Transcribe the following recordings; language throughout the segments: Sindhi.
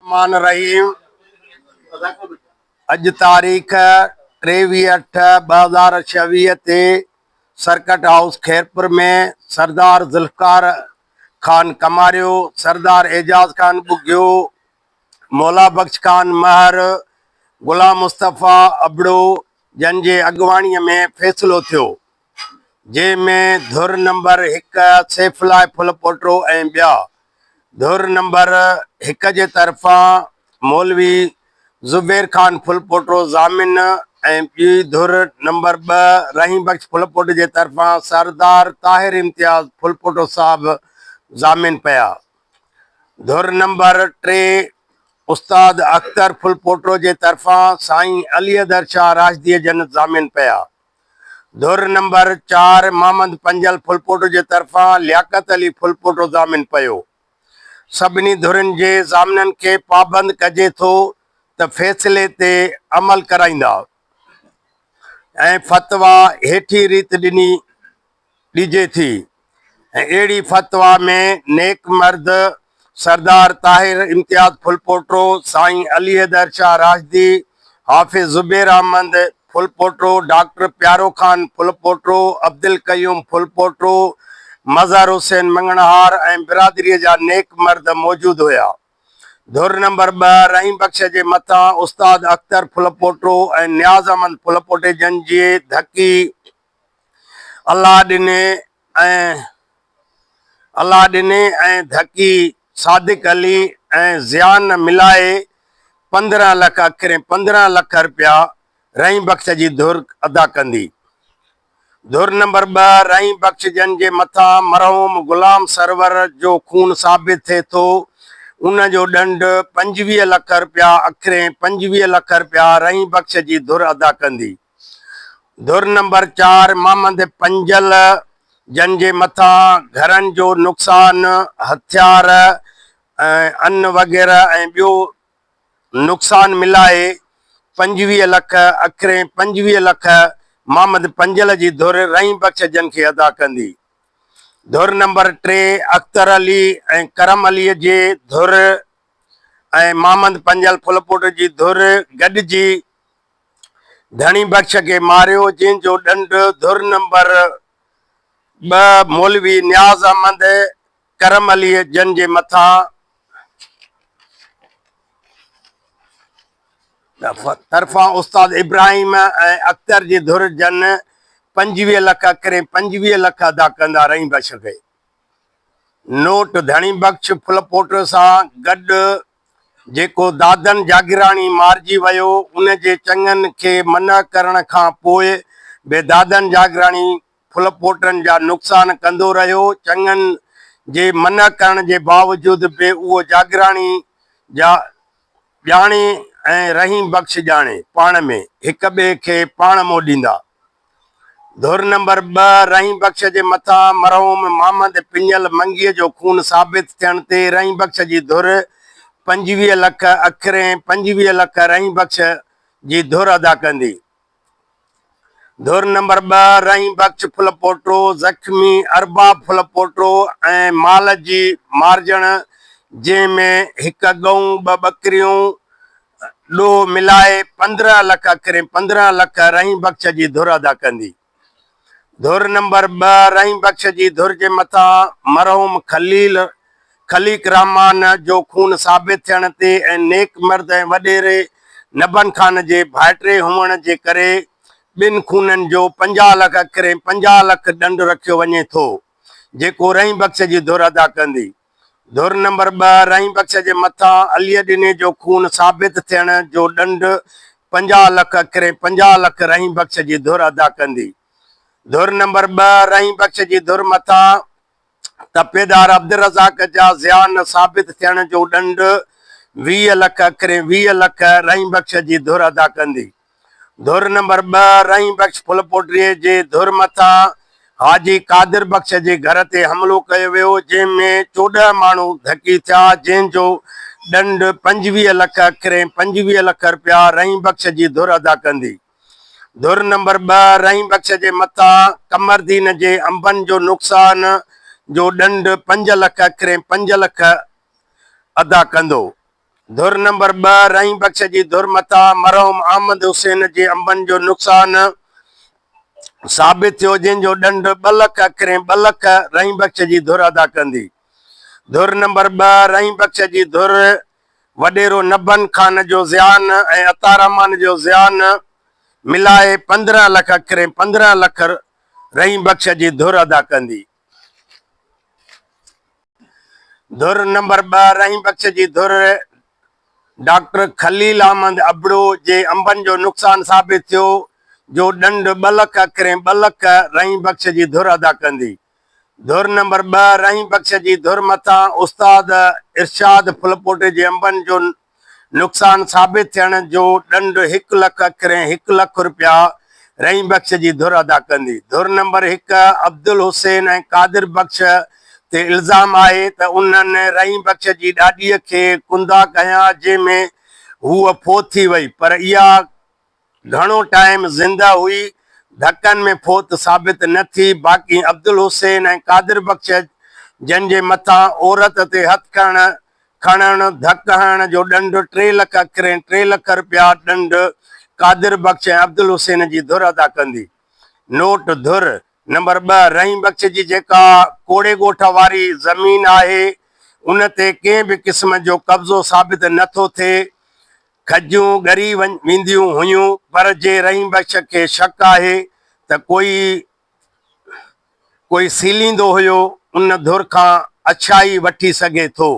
الرحمان الرحيم اڄ تاريخ 23 اٺ 2026 تي سرڪٽ هائوس خيرپور ۾ سردار ذوالفقار خان ڪماريو، سردار اعجاز خان ٻگهيو، مولا بخش خان مهر، غلام مصطفيٰ ابڙو جن جي اڳواڻي ۾ فيصلو ٿيو، جنهن ۾ ڌر نمبر هڪ سيف الله ڦلپوٽو ۽ ٻيا ڌر نمبر هڪ جي طرفان مولوي زبير خان ڦلپوٽو ضامن ۽ ٻي ڌر نمبر ٻه رحيم بخش ڦلپوٽي جي طرفان سردار طاهر امتياز ڦلپوٽو صاحب ضامن پيا. ڌر نمبر ٽي استاد اختر ڦلپوٽو جي طرفان سائين علي حيدر شاهه راشديء جن ضامن پيا. ڌر نمبر چار محمد پنجل ڦلپوٽو جي طرفان لياقت علي ڦلپوٽو ضامن پيو. سڀني ڌرين جي ضامنن کي پابند ڪجي ٿو ته فيصلي تي عمل ڪرائيندا ۽ فتويٰ هيٺين ريت ڏني ڏجي ٿي ۽ اهڙي فتويٰ ۾ نيڪ مرد سردار طاهر امتياز ڦلپوٽو، سائين علي حيدر شاهه راشدي، حافظ زبير احمد ڦلپوٽو، ڊاڪٽر پيارو خان ڦلپوٽو، عبدالقيوم ڦلپوٽو، مظهر حسين مڱڻهار ۽ برادريء جا نيڪ مرد موجود هيا. ڌر نمبر ٻه رحيم بخش جي مٿان استاد اختر ڦلپوٽو ۽ نياز احمد ڦلپوٽي جن جي ڌڪي الله ڏني ۽ الله ڏني ۽ ڌڪي صادق علي ۽ زيان ملائي 15 لک اکرين 15 لک رپيا رحيم بخش جي ڌر ادا ڪندي. ڌر نمبر ٻه رحيم بخش جن جي مٿان مرحوم غلام سرور جو خون ثابت ٿئي ٿو ان جو ڏنڊ 25 لک رپيا اکرين 25 لک رپيا رحيم بخش جي ڌر ادا ڪندي. ڌر نمبر چار محمد پنجل جن جي مٿان گهرن جو نقصان، هٿيار ۽ ان وغيره ۽ ٻيو نقصان ملائي 25 لک اکرين 25 لک محمد پنجل جي ڌر رحيم بخش جن کي ادا ڪندي. ڌر نمبر ٽي اختر علي ۽ ڪرم علي جي ڌر ۽ محمد پنجل ڦلپوٽ جي ڌر گڏجي ڌڻي بخش کي ماريو، جنهن جو ڏنڊ ڌر نمبر ٻه مولوي نياز احمد ڪرم علي جن جي مٿان طرفان استاد ابراهيم ۽ اختر جي ڌر جن 25 لک اکرين 25 لک ادا ڪندا رحيم بخش کي. نوٽ، ڌڻي بخش ڦلپوٽ سان گڏ جيڪو دادن جاگيراڻي مارجي ويو، ان جي چڱن کي منع ڪرڻ کان پوء به دادن جاگيراڻي ڦلپوٽن جا نقصان ڪندو رهيو. چڱن جي منع ڪرڻ جي باوجود به اهو جاگيراڻي جا ڄاڻي ۽ رحيم بخش ڄاڻي پاڻ ۾ هڪ ٻئي کي پاڻ موڏيندا. ڌر نمبر ٻه رحيم بخش جي مٿان مرحوم محمد پڃل منگيء جو خون ثابت ٿيڻ تي رحيم بخش جي ڌر 25 لک اکرين 25 لک رحيم بخش جي ڌر ادا ڪندي. ڌر نمبر ٻه رحيم بخش ڦلپوٽو، زخمي ارباب ڦلپوٽو ۽ مال جي مارجڻ جنهن ۾ هڪ ڳئون ٻه ٻڪريون ڏوهه ملائي 15 لک اکرين 15 لک رحيم بخش جي ڌر ادا ڪندي. ڌر نمبر ٻه رحيم بخش جي ڌر جي مٿان مرحوم خليل خليق رحمان جو خون ثابت ٿيڻ تي ۽ نيڪ مرد ۽ وڏيري نبن خان جي ڀائٽي هئڻ جي ڪري ٻن خونن جو 50 لک اکرين 50 لک ڏنڊ رکيو وڃي ٿو جيڪو رحيم بخش جي ڌر ادا ڪندي. ڌر نمبر ٻه رحيم بخش جي مٿان علي ڏني جو خون ثابت ٿيڻ جو ڏنڊ 50 لک اکرين 50 لک رحيم بخش جي ڌر ادا ڪندي. ڌر نمبر ٻه رحيم بخش جي ڌر مٿان تپيدار عبدالرزاق جا زيان ثابت ٿيڻ جو ڏنڊ 20 لک اکرين 20 لک رحيم بخش جي ڌر ادا ڪندي. ڌر نمبر ٻه رحيم بخش ڦلپوٽري جي ڌر مٿان حاجي قادر بخش جي گهر تي حملو ڪيو ويو، جنهن ۾ 14 ماڻهو ڌڪي ٿيا، جنهن جو ڏنڊ 25 لک اکرين 25 لک رپيا رحيم بخش جي ڌر ادا ڪندي. ڌر نمبر ٻه رحيم بخش جي مٿان قمردين جي انبن جو نقصان جو ڏنڊ 5 لک اکرين 5 لک ادا ڪندو. ڌر نمبر ٻه رحيم بخش جي ڌر مٿان مرحوم احمد حسين جي انبن جو نقصان ثابت ٿيو جنهن جو ڏنڊ ٻه لک اکرين ٻه لک رحيم بخش جي ڌر ادا ڪندي. ڌر نمبر ٻه رحيم بخش جي ڌر وڏيرو نبن خان جو زيان ۽ عطا الرحمان جو زيان ملائي 15 لک اکرين 15 لک رحيم بخش جي ڌر ادا ڪندي. ڌر نمبر ٻه رحيم بخش جي ڌر ڊاڪٽر خليل احمد ابڙو جي انبن جو نقصان ثابت ٿيو جو ڏنڊ ٻه لک اکرين ٻه لک رحيم بخش جي ڌر ادا ڪندي. ڌر نمبر ٻه رحيم بخش جي ڌر مٿان استاد ارشاد ڦلپوٽي جي انبن جو نقصان ثابت ٿيڻ جو ڏنڊ هڪ لک اکرين هڪ لک رپيا رحيم بخش جي ڌر ادا ڪندي. ڌر نمبر هڪ عبدالحسين ۽ قادر بخش تي الزام آهي ته انهن رحيم بخش جي ڏاڏيء کي ڪندا ڪيا جنهن ۾ هوء فوت ٿي وئي پر اها گهڻو ٽائيم زنده هئي، ڌڪن ۾ فوت ثابت نه ٿي، باقي عبدالحسين ۽ قادر بخش جن جي مٿان عورت تي هٿ کڻڻ، ڌڪ هڻڻ جو ڏنڊ ٽي لک اکرين ٽي لک رپيا ڏنڊ قادر بخش ۽ عبدالحسين جي ڌر ادا ڪندي. نوٽ، ڌر نمبر ٻه رحيم بخش جي جيڪا ڪوڙي ڳوٺ واري زمين آهي، ان تي ڪنهن به قسم جو قبضو ثابت نه ٿو ٿئي، کجيون ڳري وينديون هيون پر جي رحيم بخش کي شڪ آهي ته ڪوئي ڪوئي سيليندو هيو ان ڌر کان اڇائي وٺي سگهي ٿو.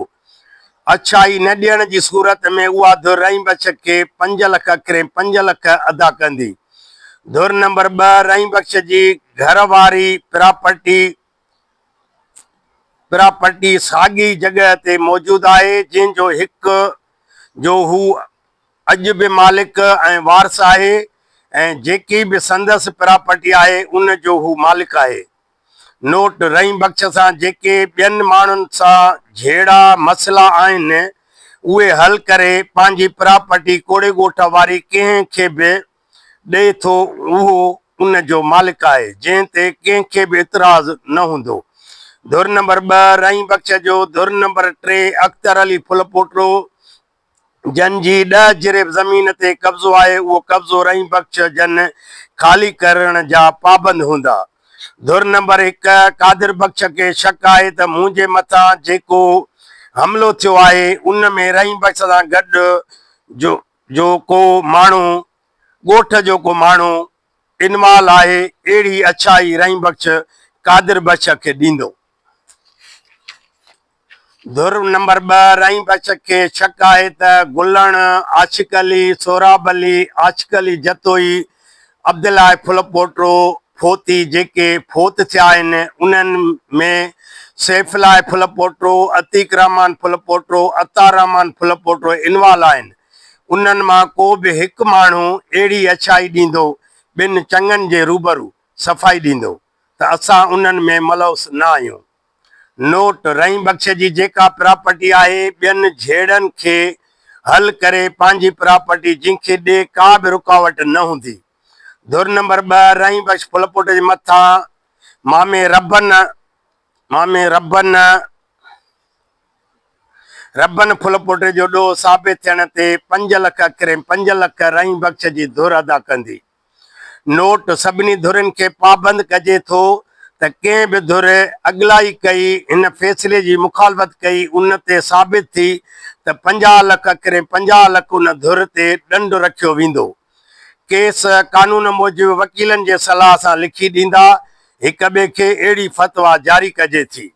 اڇائي نه ڏيڻ جي صورت ۾ اها ڌر رحيم بخش کي پنج لک اکرين پنج لک ادا ڪندي. ڌر نمبر ٻه رحيم بخش جي گهر واري پراپرٽي پراپرٽي ساڳي جڳهه تي موجود آهي جنهن جو هڪ جو هو اڄ به مالڪ ۽ وارث آهي ۽ جيڪي به سندس پراپرٽي آهي ان جو هو مالڪ آهي. نوٽ، رحيم بخش سان جيڪي ٻين ماڻهن سان جهيڙا مسئلا آهن اهي حل ڪري پنهنجي پراپرٽي ڪوڙي ڳوٺ واري ڪنهن کي به ڏئي ٿو اهو ان جو مالڪ آهي، جنهن تي ڪنهن کي به اعتراض نه هوندو. ڌر نمبر ٻه رحيم بخش جو، ڌر نمبر ٽي اختر علي ڦلپوٽو جن جي ڏهه جريب زمين تي قبضو آهي، اهو قبضو رحيم بخش جن خالي ڪرڻ جا پابند هوندا. ڌر نمبر هڪ قادر بخش کي شڪ آهي ته منهنجي مٿان جيڪو حملو ٿيو آهي، ان ۾ رحيم بخش سان گڏ جو ڪو ماڻهو ڳوٺ جو ڪو ماڻهو انوال آهي، اهڙي اڇائي رحيم بخش قادر بخش کي ڏيندو. ڌر نمبر ٻه رحيم بخش کي شڪ آهي ته گلڻ، عاشق علي، سهراب علي، عاشق علي جتوئي، عبدالله ڦلپوٽو فوتي جيڪي فوت ٿيا آهن، انهن ۾ سيف الله ڦلپوٽو، عتيق الرحمان ڦلپوٽو، عطا الرحمان ڦلپوٽو انوال آهن. انهن مان ڪو به هڪ ماڻهو اهڙي اڇائي ڏيندو، ٻن چڱن جي روبرو صفائي ڏيندو ته اسان انهن ۾ ملوث نه آهيون. نوٽ، رحيم بخش جي جيڪا پراپرٽي آهي، ٻين جهيڙن کي حل ڪري پنهنجي پراپرٽي جنهن کي ڏي ڪا به رڪاوٽ نه هوندي. ڌر نمبر ٻه، رحيم بخش ڦلپوٽ جي مٿان مامي ربن مامي ربن ربن ڦلپوٽي جو ڏوهه ثابت ٿيڻ تي پنج لک اکرين پنج لک رحيم بخش جي ڌر ادا ڪندي. نوٽ، سڀني ڌرين کي پابند ڪجي ٿو ته ڪنهن به ڌر اڳلائي ڪئي، هن فيصلي جي مخالفت ڪئي، ان تي ثابت ٿي ته 50 لک اکرين 50 لک ان ڌر تي ڏنڊ رکيو ويندو. ڪيس قانون موجب وڪيلن جي صلاح سان لکي ڏيندا، هڪ ٻئي کي اهڙي فتويٰ جاري ڪجي ٿي.